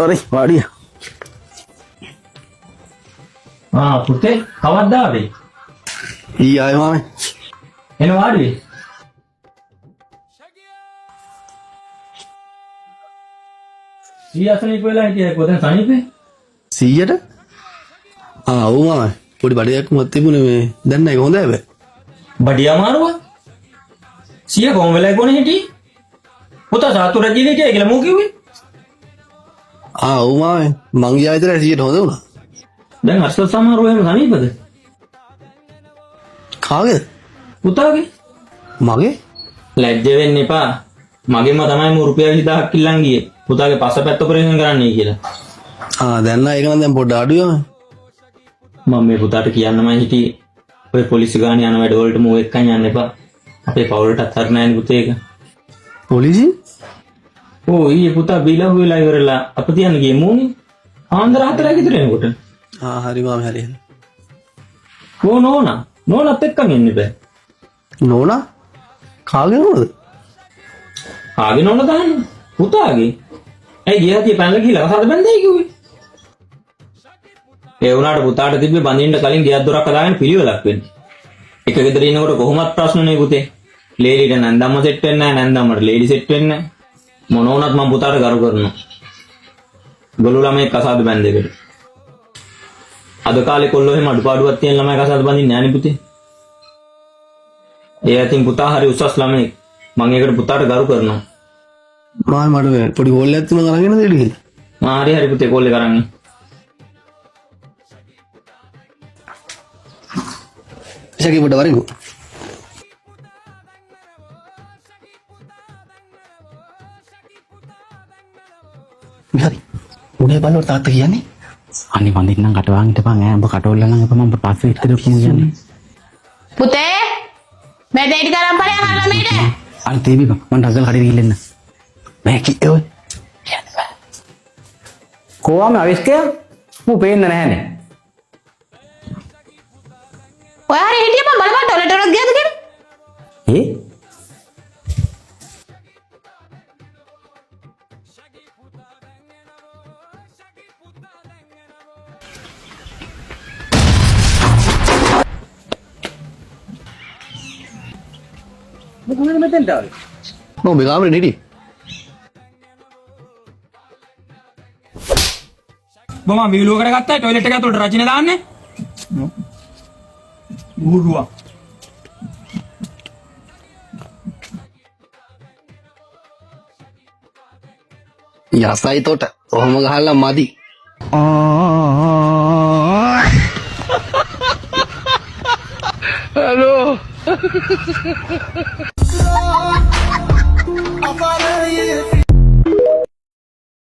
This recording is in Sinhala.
හරි වාඩිය. ආ පුතේ කවද්ද ආවේ? ඊ ආයේ මාමේ. එන වාඩි වෙ. සීය අසනීප වෙලා හිටියා කොහෙන්ද සනීපේ? 100ට? ආ ඔව් මාමේ. පොඩි බඩයක් මොකක් තිබුණේ මේ දැන් නෑ ඒක හොඳයි හැබැයි. බඩිය අමාරුව? සීය කොහොම වෙලායි කොනේ හිටියේ? පුතා සාතු රජියේ හිටියා කියලා මූ කිව්වේ? ආ ඔව් මාමේ. මං ගියා විතරයි 100ට හොඳ වුණා. දැන් අර්ශල් සමහරව එහෙම සනීපද? කාගේද? පුතාගේ? මගේ? ලැජ්ජ වෙන්න එපා. මගෙන්ම තමයි මූ රුපියල් 20000ක් ඉල්ලන් ගියේ. පුතාගේ පස්සපැත්ත ඔපරේෂන් කරන්නයි කියලා. ආ දැන් නම් ඒක නම් දැන් පොඩ්ඩ අඩුයි මාමේ. මම මේ පුතාට කියන්නමයි හිටියේ. ඔය පොලිසි ගානේ යන වැඩ වලට මූ එක්කන් යන්න එපා. අපේ පවුලටත් හරි නෑනේ පුතේ ඒක. පොලිසිය? ඕ ඊයේ පුතා බීලා හුවෙලා ඉවරලා අප තියන්න ගියේ මූනේ. ආන්දර 4 ගෙදර එනකොට. ආ හරි මාමේ හරි හරි. ඕ නෝනා නෝනත් එක්කන් එන්න බෑ. නෝනා? කාගේ නෝනද? කාගේ නෝනා දන්නේ? පුතාගේ. ඇයි ගිය හතිය පැනලා ගිහලා කසාද බැන්දයි කිව්වේ? ඒ වුණාට පුතාට තිබ්බේ බඳින්න කලින් ගෙයක් දොරක් හදාගෙන පිළිවෙලක් වෙන්න. එක ගෙදර ඉන්නකොට කොහොමත් ප්‍රශ්නනේ පුතේ. ලේලිට නැන්දම්ම සෙට් වෙන්නේ නැහැ, නැන්දම්මට ලේලි සෙට් වෙන්නේ නැහැ. මොන වුණත් මං පුතාට ගරු කරනවා. ගොළු ළමයි කසාද බැන්ද එකට. අද කාලේ කොල්ලෝ එහෙම අඩුපාඩුවක් තියෙන ළමයි කසාද බඳින්නේ නැහැ නේ පුතේ. ඒ අතින් පුතා හරි උසස් ළමයෙක්. මං ඒකට පුතාට ගරු කරනවා. මාමේ මට මේ පොඩි කෝල් එකක් තුනක් අරන් එන්නද එළියට ගිහලා? මං හරි හරි පුතේ කෝල් එක අරන් එන්න. ශකි පොඩ්ඩ වරින්කෝ. හරි. උනේ බලවර තාත්තා කියන්නේ අනේ වඳින්නම් කටවාන් හිටපන් ඈ උඹ කටෝල්ලා නම් එපා මම පස්සේ විස්තර ඔක්කොම කියන්නේ. පුතේ මේ දෙයිටි කරන් ඵලයන් අහලා මේට. අර තේවි බං මං ඩගල් කඩේ ගිහිල්ලා එන්න. මෑ කිව්වේ ඔය. කොහොම අවිස්කය මූ පේන්න නැහැනේ. ඔය හරි හිටිය මං බලපන් ටොයිලට් වලට ගියාද කියලා. ඒ කොහොමද මෙතෙන්ට ආවේ? මම මේ කාමරේ හිටියේ. බොම වීලුවකට ගත්තා ටොයිලට් එක ඇතුළට රචින දාන්නේ. ඌරුවා. යසයි තොට. ඔහොම ගහලා මදි.